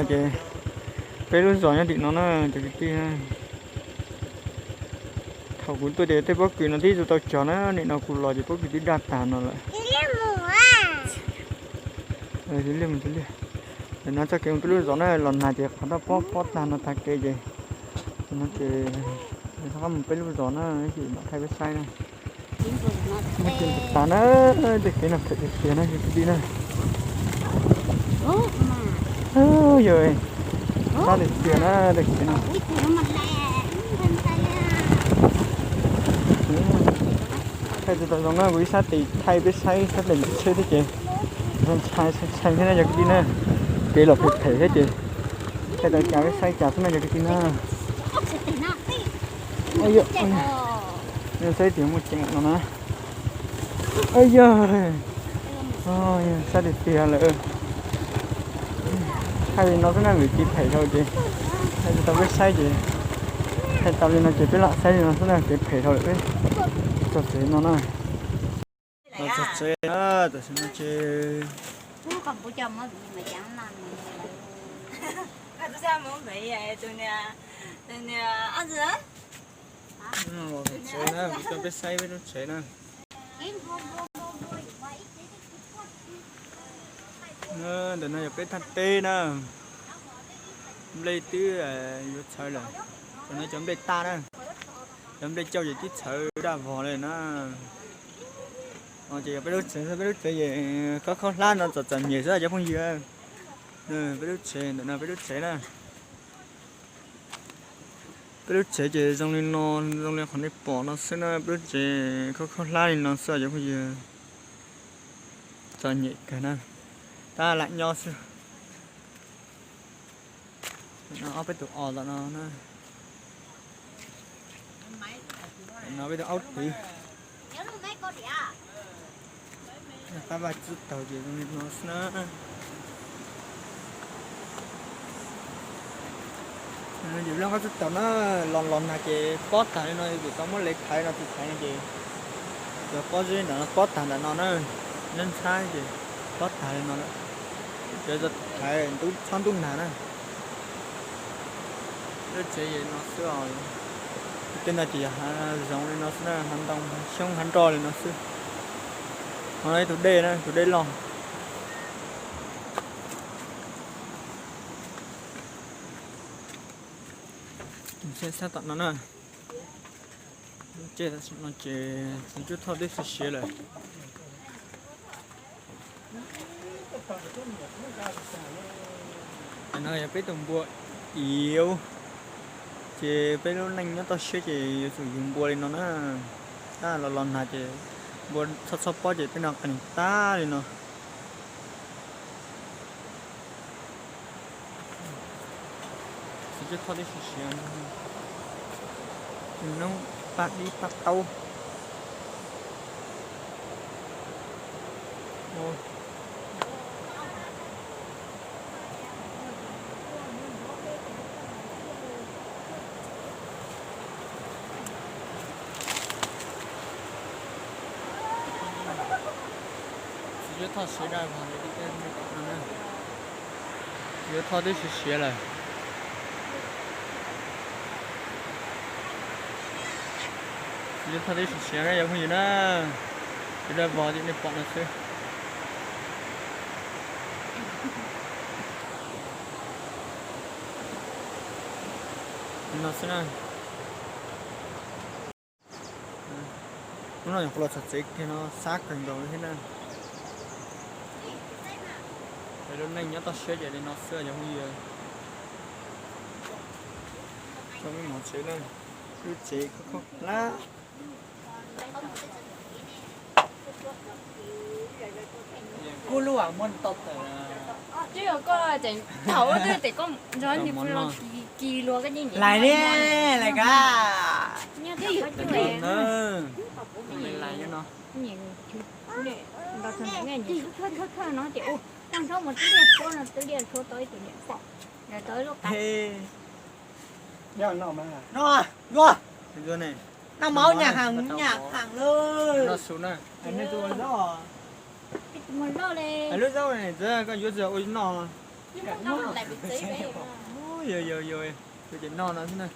Ces peb lub zos nyob tim no na cov kwv tij. Thaum kuv tuaj ces tej pob kws no twb tsis tau tsog na, nim no kuv los ces pob kws twb daj tag no lawm. Ntawm no txoj kev mus peb lub zos na, los nag ces qhov roj pob pob tag no tag kev ces, no ces rov qab mus peb lub zos na, ib chim mam thaij peb saib na. Muaj kev tas na, tej kev no phem tiag tiag na cov kwv tij na. Yog, sab tiag tiag na tej kev no. Thaij tsis tau zoo na, kuv ib sab tes thaij peb saib sab tes tsheb thiab ces ntshai ntshai thiab na cov kwv tij na. Kev los phem phem thiab ces thaij tau cas peb saib cas xwb na cov kwv tij na. Saib tias muaj ceem no na. Yog, sab tiag tiag lawm. Thaij li no xwb na, vim kev phem dhau ces thaij tsis tau peb saib ces thaij tau li no ces peb lam saib li no xwb na, kev phem dhau lawm peb txog tsev no na. Los txog tsev na, tam sim no ces los txog tsev na, kuv coj peb saib peb lub tsev na. Ntawm no yog peb thaj teb na, nplej twb yuav txhawv lawm, tam no cov nplej taj na, cov nplej cauj ces twb txhawv daj vog li na. Ces yog peb lub tsev, peb lub tsev ces khaub khaub hlab no txom txom nyem xwb cov phooj ywg. Peb lub tsev ntawm no peb lub tsev na. Peb lub tsev ces zoo li no, zoo li qhov nej pom no xwb na, peb lub tsev khaub khaub hlab li no xwb cov phooj ywg. Txom nyem kawg na, tab lam nyob xwb. Ob peb tus os tom no na. No peb tus aub twv. Qab vaj txwb taug ces zoo li no xwb na. Yus lub qab txwb taug na, los los nag ces pob tag li no, yus tau muab lev thaiv no, tus thaiv no ces cov pob zeb ntawm no pob tag ntawm no na, nab ntxhab ces pob tag li no lawm. Ces thaiv ntub txhob ntub nag na. Lub tsev no xwb os. Tej no ces yog hav zoov li no xwb na, hav ntoo hav xyoob hav nroj li no xwb. Ho ib tug dej na, tus dej loj. Saib sab tom no na. Lub caij tam sim no ces txiv cuab thoj twb siav siav lawm. Tam no yog peb tus npua iv, ces peb lub neej nyob toj siab ces yuav tsum yug npua li no na. Tab los los nag ces npua txhob txhob pob ces peb no qees tag li no. Txiv cuab thoj twb siav siav, noob paj dib paj taub. Txiv cuab thoj siav daj vog li nej pom no na. Txiv cuab thoj twb siav siav lawm. Txiv cuab thoj twb siav siav na cov phooj ywg na. Siav daj vog li nej pom no xwb. No xwb na. Hnub no nyuam qhuav los txog tsev kiag no sab kawg nkaus li thiab na. Lub neej nyob toj siab ces li no xwb cov phooj ywg. Txoj me mov tsev na, lub tsev khaub khaub hlab. Kub lub as muab tau tawm. Twb yog koj tseem thaum twb tias koj nrog niag pw los kis luag koj yeej lais ne, lais kab. Nyob twb yog lais no. Nrog txog ntawm nej niam thawj thawj no ces ua tag nrho mus twb liaj tshuab no twb liaj tshuab tau ib tug niam pom. Ntawd tau ib lub qab. No, yuav. Noj mov nyam heev nyam heev lawm. Lub zaub ne, koj yuav tsis ua noj. Yog, yog, yog, tus ces noj no xwb na.